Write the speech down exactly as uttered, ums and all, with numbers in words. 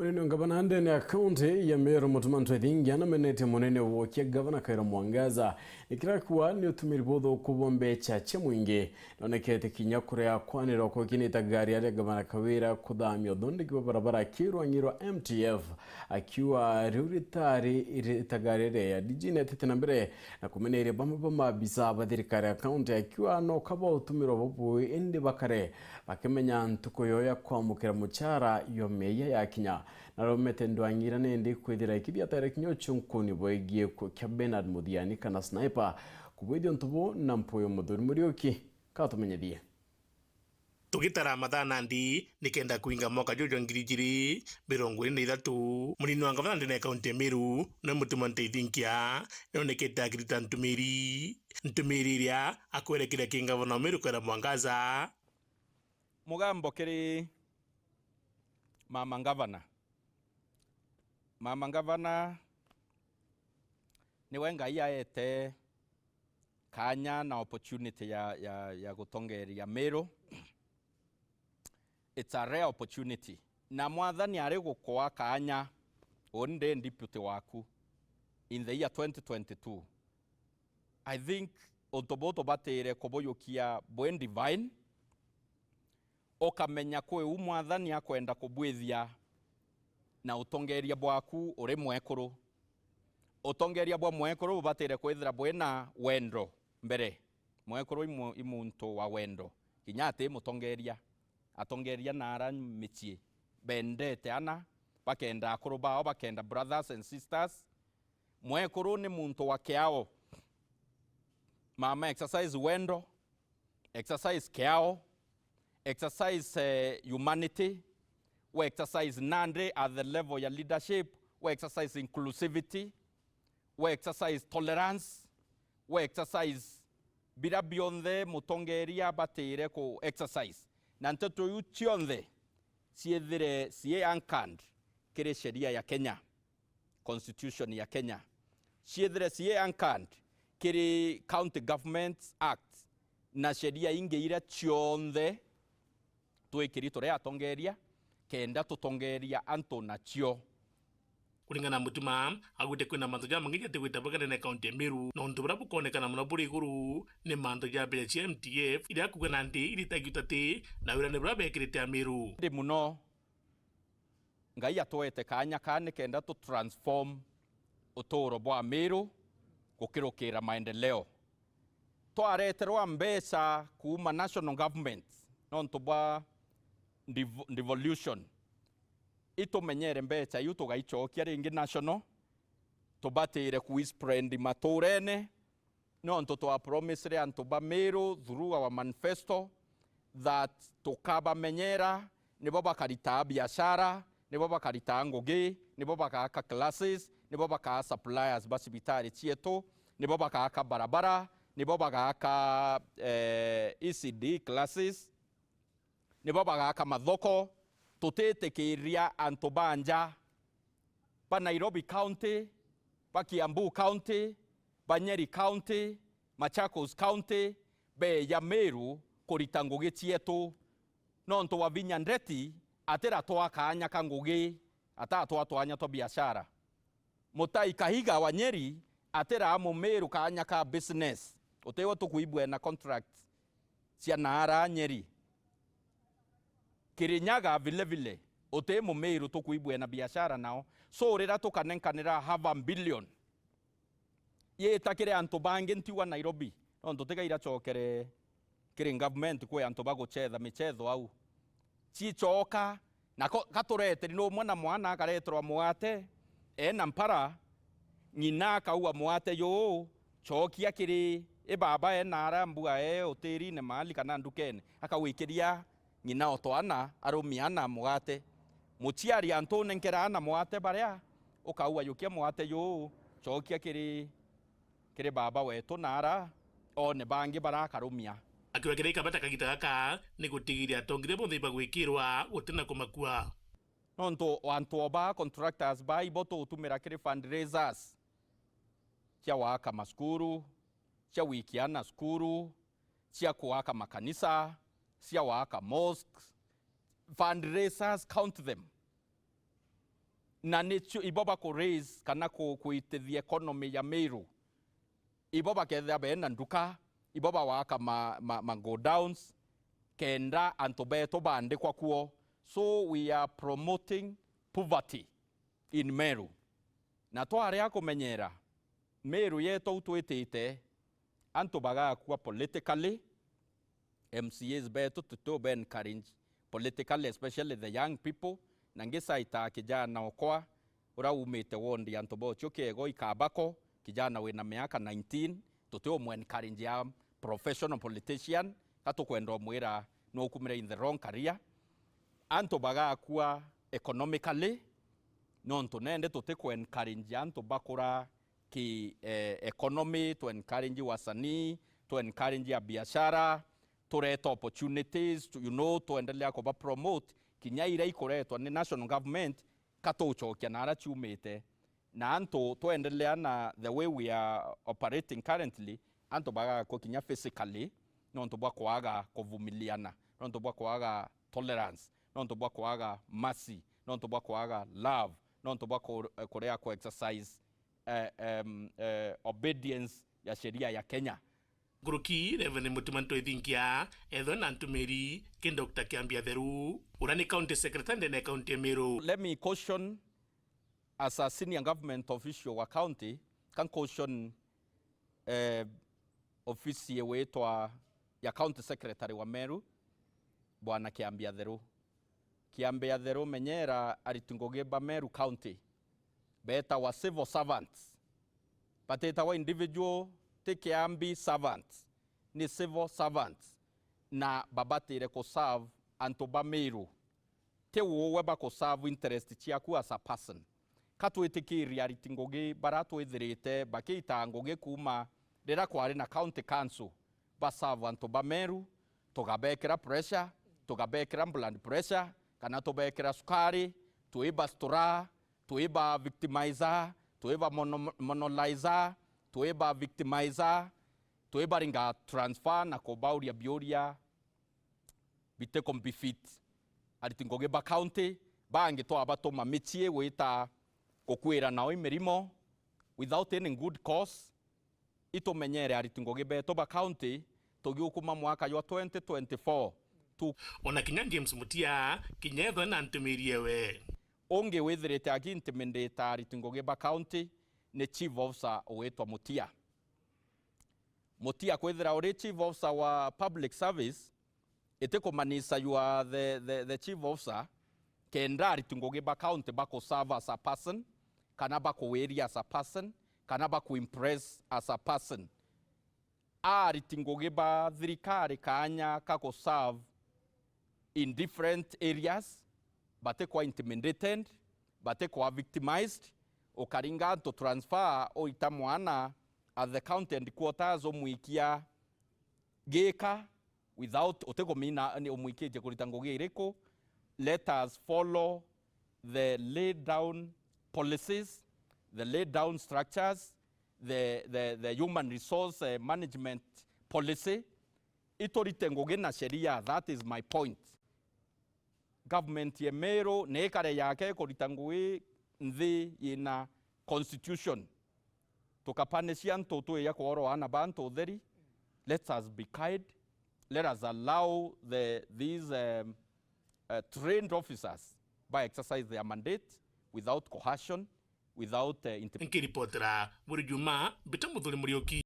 Munene wa ngavana ndene ya kaunti ya Meru, Mutuma M'Ethingia, namenetie munene wokia gavana Kawira Mwangaza nikira kuuga ni utumiri buthuku bwa mbecha cia mwingi. Nonekete kinya kuria kwanirwa kukinita gari aria gavana Kawira kuthamia uthondeki bwa barabara aki rwangi rwa M T F, akiuga riu ritari ritagaria ria D G netete na mbere na kumeneria bamwe ba maabisa ba thirikari ya kaunti, akiuga no kaba utumirwa bubui indi bakare bakimenya ntuku yoo ya kwamukira muchara yo mieyia yakinya. Na Romete Ndwang'ira nindi kwithira ikithiatare kinya uchunkuni bwegie ku-, kia Bernard Muthiani kana Sniper kubwithia untu buu na Mpuyu Muthuri Muriuki katumenyithie. Tugitara mathaa nandi nikenda kwinga mwaka juju jwa ngiri ijiri mirongo iri na ithatu, munini wa ngavana ndene ya kaunti ya Meru, niwe Mutuma M'Ethingia, nonekete akirita ntumiri, ntumiri iria akwerekeria ki ngavana wa Meru Kawira Mwangaza. Mugambo kiri mama ngavana. Mama ngavana niwe Ngai aete kaanya na opportunity ya, ya, ya gutongeria Meru. It's a rare opportunity. Na Mwathani ari gukwaa kaanya, uni ndi deputy waku in the year twenty twenty-two. I think untu buu tubatire kubuyukia bwi divine, ukamenya kwi u Mwathani akwenda kubwithia na utongeria bwaku uri mwekuru. Utongeria bwa mwekuru bubatire kwithira bwina wendo mbere. Mwekuru i mu-, i muntu wa wendo, kinya ati mutongeria. Atongeria na ara micii bendete ana, bakenda akuru bao, bakenda brothers and sisters. Mwekuru ni muntu wa kiao. Mama, exercise wendo, exercise kiao, exercise, eh, humanity, we exercise nandi at the level ya leadership, we exercise inclusivity, we exercise tolerance, we exercise bira bionthe mutongeria abatire ku exercise. Na nteto iu cionthe ciithire cii anchored kiri sheria ya Kenya, constitution ya Kenya, ciithire cii anchored kiri County Government Act na sheria ingi iria cionthe twikiri turi atongeria, kenda tutongeria antu nacio. Kuringana na Mutuma, augite kwina mantu jamang'i jatigwita bwega ndene ya kaunti ya Meru, na untu buria bukoonekana mono buri iguru ni mantu ja mbeca cia M T F, iria akuuga nandi iritagiu tati na wirane buria bekirite Ameru. Ndi mono, Ngai atwete kaanya kaa nikenda tu transform utuuro bwa Meru gukirukira maendeleo. Twareterwa mbeca kuuma national government nontu bwa dev-, devolution. Itumenyere mbeca iu tugaicokia ringi national, tubatire kuisprendi matuurene, nontu twapromisire antu ba Meru through our manifesto that tukabamenyera, nibo bakaritaa biashara, nibo bakaritaa ngugi, nibo bagaaka classes, nibo bagaa suppliers ba cibitari cietu, nibo bagaaka barabara, nibo bagaaka, eh, E C D classes, nibo bagaaka mathoko. Tutitikiria antu ba nja ba Nairobi County, ba Kiambu County, ba Nyeri County, Machakos County, beeja Meru kurita ngugi cietu. Nontu Wavinya Ndeti atiratwaa kaanya ka ngugi, atatwaa twanya twa biashara. Mutai Kahiga wa Nyeri atiraa Mumiru kaanya ka business. Utiwe tukuibwe na contract cia naara Nyeri. Kirinyaga vile vile, uti Mumiru tukuibwe na biashara nao. So, rira tukanenkanira half a billion, yita kiri antu bangi ntiwa Nairobi, nontu tiga iracokere kiri government kwi antu ba gucetha micetho au. Cicoka, na ko-, gatureteri numwe na mwana akareterwa mugate, ena mpara, ng'ina akaua mugate juu, cokia kiri i baba ena ara mbua e utirine mahali kana ndukene, akawikiria ng'ina o twana, arumia ana mugate. Muciari antu nenkera ana mugate baria, ukaua yukia mugate juu, cokia kiri kiri baba wetu na ara one bangi barakarumia. Akiuga kiria ikabata kagita gaka ni gutigiria atongeria bonthe ibagwikirwa gutina kumakua. Nontu antu o ba contractors ba ibo tugutumira kiri fundraisers cia gwaka masukuru, cia gwikia ana sukuru, cia gwaka makanisa, cia gwaka mosques, fundraisers, count them. Na nicio ibo baku raise kana ku-, kuitithia economy ya Meru. Ibo bakethira bena nduka, ibo bawaka ma, ma, ma godowns, kenda antu betu bandikwa kuo. So we are promoting poverty in Meru. Na twaria kumenyera, Meru yetu au twitite, antu bagakua politically, M C As betu tuti ube encourage politically, especially the young people. Na ngisaita kijana okwa, uria umite ward ya antu ba Ucio Kiego, Ikabako, kijana wina miaka nineteen, tuti umu encourage a professional politician, ka tukwenda umwira nukumire in the wrong career. Antu bagakua economically, nontu nende tuti ku encourage antu bakura ki, eh, economy, tu encourage wasanii, tu encourage a biashara, tureta opportunities, tu, you know, tuendelea kuba promote, kinya iria ikuretwa ni national government, ka tucokia na aria ciumite. Na antu twendelea na the way we are operating currently, antu bagakua kinya physically, nontu bwa kwaga kuvumiliana, nontu bwa kwaga tolerance, nontu bwa kwaga mercy, nontu bwa kwaga love, nontu bwa ku-, kurea ku exercise, eh, em, eh, obedience ya sheria ya Kenya. Nkuruki, Reverend Mutima Ntwithinkia, ethwe na ntumiri ki Doctor Kiambi Atheru, uria ni County Secretary ndene ya County ya Meru. Let me caution, as a senior government official wa county, ka ncaution, eh, ofisi iwitwa ya County Secretary wa Meru, Bwana Kiambi Atheru. Kiambi Atheru, menyera ariti ngugi ba Meru County, betagwa civil servants. Batitagwa individual, ti Kiambi servants, ni civil servants. Na babatire ku serve antu ba Meru. Ti uwe ba ku serve interest ciaku as a person. Ka twitikirie ariti ngugi bara twithirite bakiita ngugi kuuma riria kwari na county council, ba serve antu ba Meru, tugabekira pressure, tugabekira blood pressure, kana tubekira sukari, twiba stura, twiba victimizer, twiba mono-, monolizer, twiba victimizer, twibaringa transfer na kubauria biuria bitiku befit ariti ngugi ba county. Bangi twabatuma micii gwita gukwira nao i mirimo without any good cause. Itumenyere ariti ngugi betu ba county, tugiukuma mwaka jwa twenty twenty-four. Tu- Ona kinya James Mutia, kinya ethwe na ntumiri ewe. Ungi withirite aki intimidate ariti ngugi ba county ni chief officer ugwitwa Mutia. Mutia kwithira uri chief officer wa public service, iti kumanisha you are the, the, the chief officer, kenda ariti ngugi ba county baku serve as a person, kana bakuwiria as a person, kana baku impress as a person. Ariti ngugi ba thirikari kaanya ka ku serve in different areas, batikwa intimidated, batikwa victimized, ukaringa antu transfer, uita mwana at the county headquarters, umwikia gika, without, utikumina ni umwikitie kurita ngugi iriku. Let us follow the laid down policies, the laid down structures, the, the, the human resource, eh, management policy. Iturite ngugi na sheria, that is my point. Government ya Meru ni ikare yake kurita ngugi nthi yina constitution. Tukapanishia antu twija kworo ana ba antu utheri. Let us be kind. Let us allow the, these, um, uh, trained officers ba exercise their mandate without coercion, without, uh, intim- Nkiripotera buri juma, Mbita Muthuri Muriuki.